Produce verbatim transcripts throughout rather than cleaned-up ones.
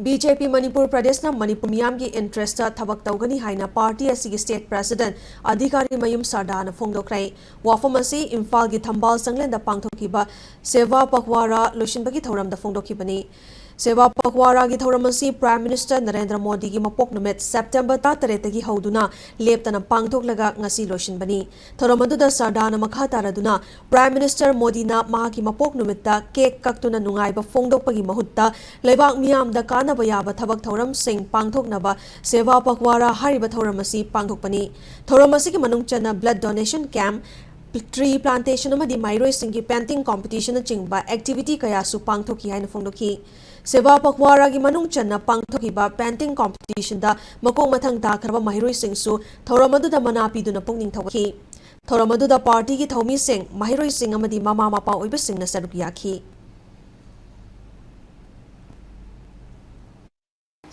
B J ꯄꯤ ꯃꯅꯤꯄꯨꯔ ꯄ꯭ꯔꯗꯦꯁꯅ ꯃꯅꯤꯄꯨꯔ ꯃꯤꯌꯥꯝꯒꯤ interest ꯊꯕꯛ ꯇꯧꯒꯅꯤ ꯍꯥꯏꯅ ꯄꯥꯔꯇꯤ ꯑꯁꯤꯒꯤ ꯁ꯭ꯇꯦꯠ ꯄ꯭ꯔꯦꯁꯤꯗꯦꯟꯠ ꯑꯙꯤꯀꯥꯔꯤ ꯃꯌꯨꯝ ꯁꯔꯗꯥꯅ ꯐꯣꯡꯗꯣꯛꯈ꯭ꯔꯦ꯫ ꯋꯥꯐꯝ ꯑꯁꯤ ꯏꯝꯐꯥꯜꯒꯤ ꯊꯝꯕꯥꯜ ꯆꯪꯂꯦꯟꯗ ꯄꯥꯡꯊꯣꯛꯈꯤꯕ ꯁꯦꯕꯥ ꯄꯈꯋꯥꯔꯥ ꯂꯣꯏꯁꯤꯟꯕꯒꯤ ꯊꯧꯔꯝꯗ ꯐꯣꯡꯗꯣꯛꯈꯤꯕꯅꯤ꯫ ꯁꯦꯕꯥ ꯄꯈꯋꯥꯔꯥꯒꯤ ꯊꯧꯔꯝ ꯑꯁꯤ ꯄ꯭ꯔꯥꯏꯝ ꯃꯤꯅꯤꯁꯇꯔ ꯅꯔꯦꯟꯗ꯭ꯔ ꯃꯣꯗꯤꯒꯤ ꯃꯄꯣꯛ ꯅꯨꯃꯤꯠ ꯁꯦꯞꯇꯦꯝꯕꯔ ꯇꯔꯥꯇꯔꯦꯠꯇꯒꯤ ꯍꯧꯗꯨꯅ ꯂꯦꯞꯇꯅ ꯄꯥꯡꯊꯣꯛꯂꯒ ꯉꯁꯤ ꯂꯣꯏꯁꯤꯟꯕꯅꯤ꯫ ꯊꯧꯔꯝ ꯑꯗꯨꯗ ꯁꯔꯗꯥꯅ ꯃꯈꯥ ꯇꯥꯔꯗꯨꯅ, ꯄ꯭ꯔꯥꯏꯝ ꯃꯤꯅꯤꯁꯇꯔ ꯃꯣꯗꯤꯅ ꯃꯍꯥꯛꯀꯤ ꯃꯄꯣꯛ ꯅꯨꯃꯤꯠꯇ ꯀꯦꯛ ꯀꯛꯇꯨꯅ ꯅꯨꯡꯉꯥꯏꯕ ꯐꯣꯡꯗꯣꯛꯄꯒꯤ ꯃꯍꯨꯠꯇ ꯂꯩꯕꯥꯛ ꯃꯤꯌꯥꯝꯗ ꯀꯥꯟꯅꯕ ꯌꯥꯕ ꯊꯕꯛ ꯊꯧꯔꯝꯁꯤꯡ ꯄꯥꯡꯊꯣꯛꯅꯕ ꯁꯦꯕꯥ ꯄꯈꯋꯥꯔꯥ ꯍꯥꯏꯔꯤꯕ ꯊꯧꯔꯝ ꯑꯁꯤ ꯄꯥꯡꯊꯣꯛꯄꯅꯤ꯫ ꯊꯧꯔꯝ ꯑꯁꯤꯒꯤ ꯃꯅꯨꯡ ꯆꯟꯅ blood donation camp, tree plantation ꯑꯃꯗꯤ ꯃꯍꯩꯔꯣꯏꯁꯤꯡꯒꯤ painting competitionꯅꯆꯤꯡꯕ activity ꯀꯌꯥꯁꯨ ꯄꯥꯡꯊꯣꯛꯈꯤ ꯍꯥꯏꯅ ꯐꯣꯡꯗꯣꯛꯈꯤ꯫ ꯁꯦꯕꯥ ꯄꯈꯋꯥꯔꯥꯒꯤ ꯃꯅꯨꯡ ꯆꯟꯅ ꯄꯥꯡꯊꯣꯛꯈꯤꯕ painting competitionꯗ ꯃꯀꯣꯛ ꯃꯊꯪ ꯇꯥꯈ꯭ꯔꯕ ꯃꯍꯩꯔꯣꯏꯁꯤꯡꯁꯨ ꯊꯧꯔꯝ ꯑꯗꯨꯗ ꯃꯅꯥ ꯄꯤꯗꯨꯅ ꯄꯨꯛꯅꯤꯡ ꯊꯧꯒꯠꯈꯤ꯫ ꯊꯧꯔꯝ ꯑꯗꯨꯗ ꯄꯥꯔꯇꯤꯒꯤ ꯊꯧꯃꯤꯁꯤꯡ, ꯃꯍꯩꯔꯣꯏꯁꯤꯡ ꯑꯃꯗꯤ ꯃꯃꯥ ꯃꯄꯥ ꯑꯣꯏꯕꯁꯤꯡꯅ ꯁꯔꯨꯛ ꯌꯥꯈꯤ꯫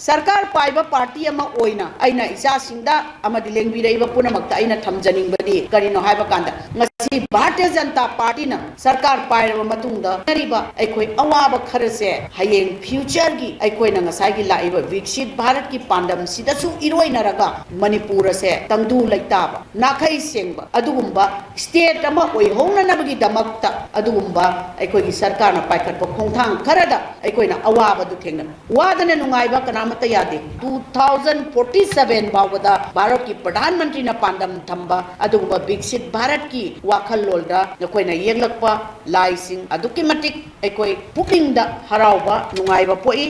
ꯁꯔꯀꯥꯔ ꯄꯥꯏꯕ ꯄꯥꯔꯇꯤ ꯑꯃ ꯑꯣꯏꯅ ꯑꯩꯅ ꯏꯆꯥꯁꯤꯡꯗ ꯑꯃꯗꯤ ꯂꯦꯡꯕꯤꯔꯛꯏꯕ ꯄꯨꯝꯅꯃꯛꯇ ꯑꯩꯅ ꯊꯝꯖꯅꯤꯡꯕꯗꯤ ꯀꯔꯤꯅꯣ ꯍꯥꯏꯕ ꯀꯥꯟꯗ, ꯉꯁꯤ ꯚꯥꯔꯇꯤꯌ ꯖꯅꯇꯥ ꯄꯥꯔꯇꯤꯅ ꯁꯔꯀꯥꯔ ꯄꯥꯏꯔꯕ ꯃꯇꯨꯡꯗ ꯂꯩꯔꯤꯕ ꯑꯩꯈꯣꯏ ꯑꯋꯥꯕ ꯈꯔꯁꯦ ꯍꯌꯦꯡ futureꯒꯤ ꯑꯩꯈꯣꯏꯅ ꯉꯁꯥꯏꯒꯤ ꯂꯥꯛꯏꯕ ꯕꯤꯛꯁꯤꯠ ꯚꯥꯔꯠꯀꯤ ꯄꯥꯟꯗꯝꯁꯤꯗꯁꯨ ꯏꯔꯣꯏꯅꯔꯒ ꯃꯅꯤꯄꯨꯔ ꯑꯁꯦ ꯇꯪꯗꯨ ꯂꯩꯇꯥꯕ, ꯅꯥꯈꯩ ꯁꯦꯡꯕ ꯑꯗꯨꯒꯨꯝꯕ state ꯑꯃ ꯑꯣꯏꯍꯧꯅꯅꯕꯒꯤꯗꯃꯛꯇ ꯑꯗꯨꯒꯨꯝꯕ ꯑꯩꯈꯣꯏꯒꯤ ꯁꯔꯀꯥꯔꯅ ꯄꯥꯏꯈꯠꯄ ꯈꯣꯡꯊꯥꯡ ꯈꯔꯗ ꯑꯩꯈꯣꯏꯅ ꯑꯋꯥꯕꯗꯨ ꯊꯦꯡꯅꯕ꯫ ꯋꯥꯗꯅ ꯅꯨꯡꯉꯥꯏꯕ ꯀꯅꯥꯃꯠꯇ ꯌꯥꯗꯦ꯫ Two thousand forty seven ꯐꯥꯎꯕꯗ ꯚꯥꯔꯠꯀꯤ ꯄ꯭ꯔꯙꯥꯟ ꯃꯟꯇ꯭ꯔꯤꯅ ꯄꯥꯟꯗꯝ ꯊꯝꯕ ꯑꯗꯨꯒꯨꯝꯕ ꯕꯤꯛꯁꯤꯠ ꯚꯥꯔꯠꯀꯤ ꯋꯥꯈꯜꯂꯣꯟꯗ ꯑꯩꯈꯣꯏꯅ ꯌꯦꯛꯂꯛꯄ ꯂꯥꯏꯁꯤꯡ ꯑꯗꯨꯛꯀꯤ ꯃꯇꯤꯛ ꯑꯩꯈꯣꯏ ꯄꯨꯛꯅꯤꯡꯗ ꯍꯔꯥꯎꯕ, ꯅꯨꯡꯉꯥꯏꯕ ꯄꯣꯛꯏ꯫